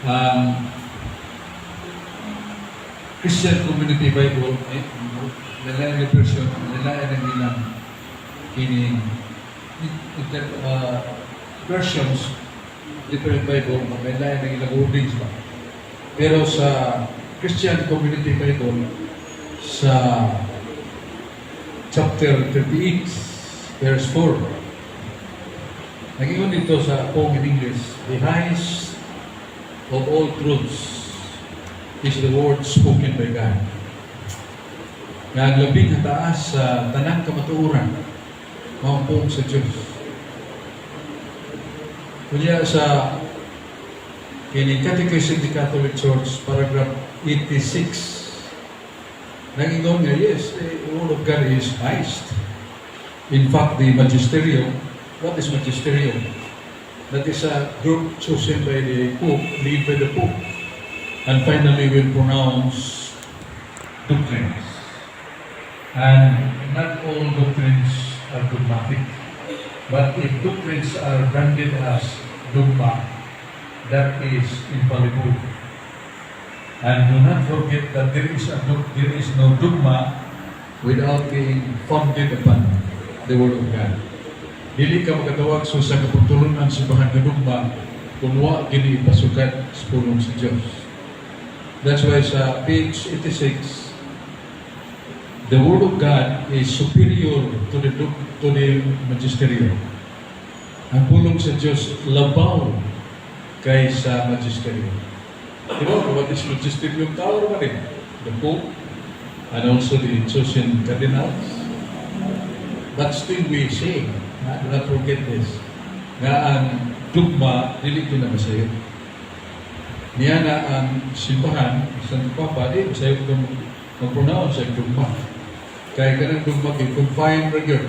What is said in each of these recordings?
Ang Christian Community Bible, eh, lain nga version, lain ang ilang kining versions, different Bible, may lain ang ilang wordings ba. Pero sa Christian Community Bible, sa chapter 38, verse 4, nag-ingon dito sa poem in English, "The highest of all truths is the word spoken by God." Nga ang labing taas sa tanang kamatuoran, mao ang pulong sa Diyos. Kunya sa kining Catechism of the Catholic Church, paragraph 86, nangingon nga, yes, the word of God is highest. In fact, the magisterium, what is magisterium? That is a group chosen by the Pope, led by the Pope, and finally will pronounce doctrines. And not all doctrines are dogmatic. But if doctrines are branded as dogma, that is infallible. And do not forget that there is no dogma without being founded upon the Word of God. Dili ka makatawag sa usa ka pagtulunan sa simbahan nga dogma kung wa gini ipasukat sa pulong sa Dios. That's why sa page 86, the Word of God is superior to the magisterium. Ang pulong sa Dios labaw kaysa magisterium. Di ba? What is magisterium? Tao man eh. The Pope and also the chosen cardinals. But still we say, ha, do not forget this, nga ang dogma, dili ko na masayop. Niya na ang simbahan, Santo Papa, di masayop kung mag-pronounce sa dogma. Kaya kanang dogma kay confined ra gyud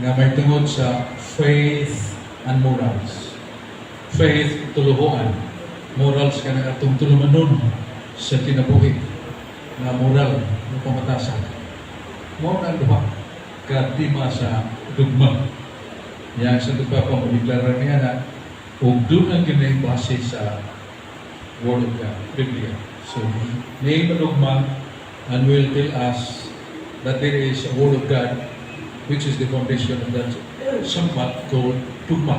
nga may tungod sa faith and morals. Faith, tuluhoan. Morals, kanang atong tulumanon sa kinabuhi na moral nga pamatasan. Mao na ang duha ka tema sa dogma. Yang Santo Papa mo deklara niya na ug doon ang kini base sa Word of God, Biblia. So, name a dogma and will tell us that there is a Word of God which is the foundation of that somewhat called dogma.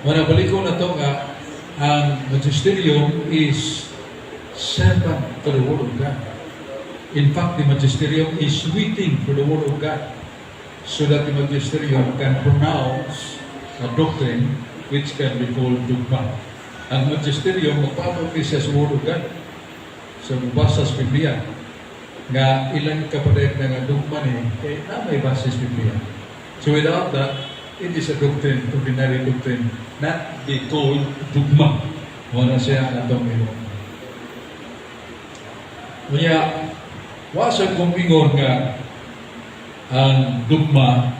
Mana balik ko na to nga ang magisterium is servant to the Word of God. In fact, the magisterium is waiting for the Word of God so that the magisterium can pronounce a doctrine which can be called dogma. Ang magisterium magpaabot ni siya sa Word of God, sa mubasa sa Biblia nga ilang kapadayag na nga dogma ni kay na may base sa Biblia. So without that, it is a doctrine, ordinary doctrine, not be called dogma. Wala siya ang atong imo. Kaya, wa sa kong ingon nga ang dogma,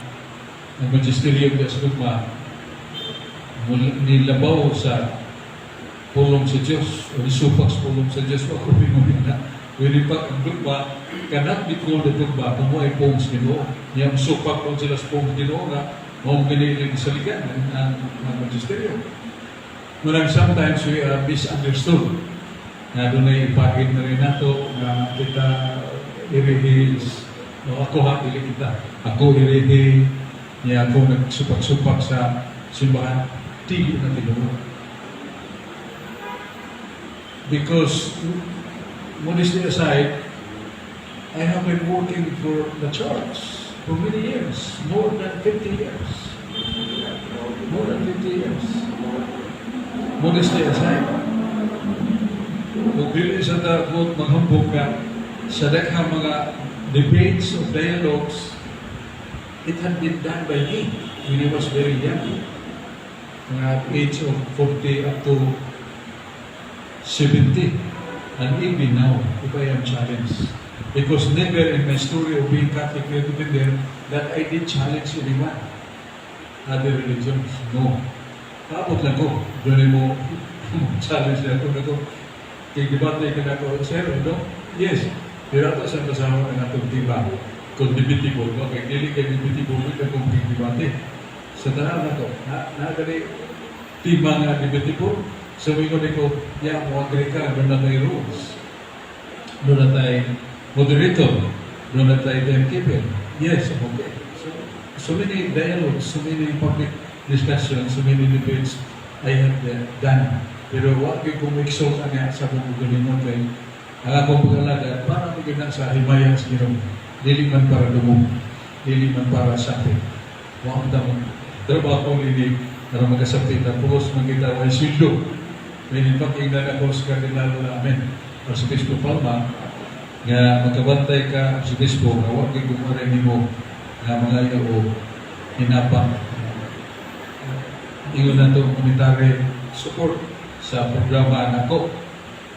ang magisterium sa dogma, nilabaw sa pulong sa Diyos o nisupak sa pulong sa Diyos. Wa ko ingon na. When in fact, ang dogma cannot be called a dogma kung mo ay pulong sa Ginoo. Yang supak kung sila sa pulong sa Ginoo nga mao gani saligan ang magisterium. Murag sometimes we are misunderstood. Nga doon ay ipahid na rin nato nga kita irihis. No, ako ha, dili kita. Ako irihi, niya ako nagsupak-supak sa simbahan, dili na tinuod. Because, modesty aside, I have been working for the church for many years, more than 50 years. More than 50 years. Modesty aside, kung dili sa takot maghambog ka sa daghang mga debates of dialogues, it had been done by me when I was very young. Mga age of 40 up to 70. And even now, if I am challenged. Because never in my story of being Catholic defender that I did challenge anyone. Other religions, no. Paabot lang ko. Doon mo challenge na ako na ko. Kay debate ka na ko, "Sir, no?" Yes. Pero ato sa kasama ng atong tema. Kung debatable ba, kay dili kay debatable ka kung debate. Sa tanan na to, na, na gali tema nga debatable. So ingon ko, yeah, mo agree ka, duna tay rules. Duna tay moderator, duna tay timekeeper. Yes, I'm okay. So, so many dialogues, so many public discussions, so many debates I have done. Pero wa gyud ko mo-exalt nga sa akong kaugalingon kay ang akong pag-alagad para mo gyud na sa himaya sa Ginoo. Dili man para dumog, dili man para sakit. Wa man ta trabaho nini para magkasapit na pulos man kita way sweldo. When in fact, ingnan ako sa Cardinal Amen, Arsobispo Palma, nga magkabantay ka, Arsobispo, nga wa gyud kumare nimo nga mangayo og hinapa. Ingon na to monetary support sa programa nako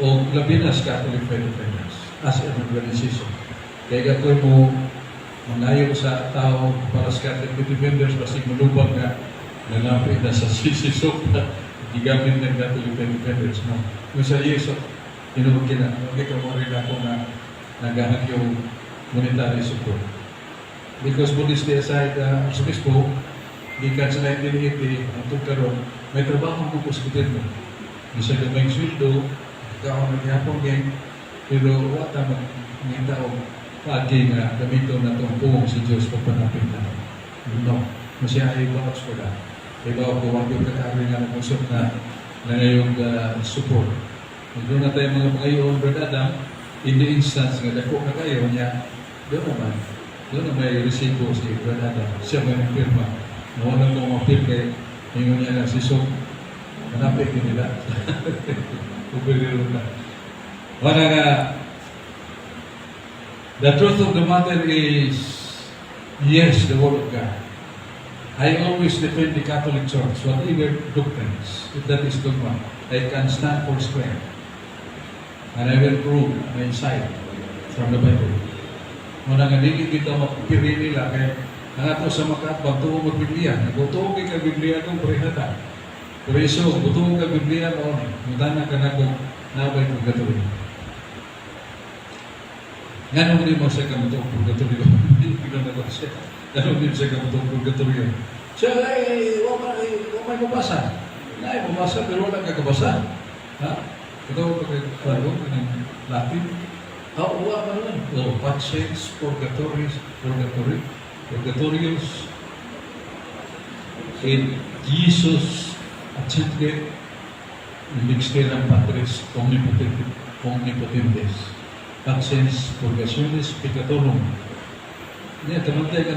o labi na sa Catholic Faith Defenders as an organization. Kaya ako'y mo mangayo sa tao para sa Catholic Faith Defenders, basig malubag nga nalapit na sa sisisok na gigamit ng Catholic Faith Defenders. No? Kung sa Yeso, tinuod kina, hindi ka mo rin ako nga nagahagyo monetary support. Because modesty aside, Arsobispo, gikan sa 1980, hangtod karon may trabaho ko po sa gobyerno. Bisag gamay sweldo, kaon na gihapon gyud, pero wa ta mangita og paagi nga gamiton na itong puong sa Diyos pagpanapit na. No. Kasi I vouch for that. Iba ko, wa gyud kakaroon nga nagusok na na ngayong support. Kung na tayo mga pangayoon, Brother Adam, in the instance nga dako na kayo niya, doon naman, doon na may resibo si Brother Adam. Siya may nagpirma. Nawala ko mapil kay ingon niya nga si Sok, manapit din nila. Ubiriro na. Wala nga, the truth of the matter is, yes, the Word of God. I always defend the Catholic Church, whatever doctrines, if that is dogma, I can stand for square. And I will prove my side from the Bible. Muna nga dili kita mapiri nila kay ang ato sa makaatbang tuo mag Biblia. Nagtuo kay ka Biblia kung parehata. Pero iso, tuo ka Biblia mao ni. Mutana ka na kung nabay purgatorio. Nganong di mo siya ka motuo purgatorio? Hindi ko na ko siya. Nganong di mo siya ka motuo purgatorio? Siya, ay, wa may mabasa. Ay, mabasa, pero wala ka kabasa. Ha? Ito, pagkakaroon ng Latin. Ah, wa pa naman. Oh, patiens, purgatoris, purgatory, purgatorius, in Jesus accedit in dexteram Patris omnipotente, omnipotentes. Patiens purgationis peccatorum. Niya, kamantay ka.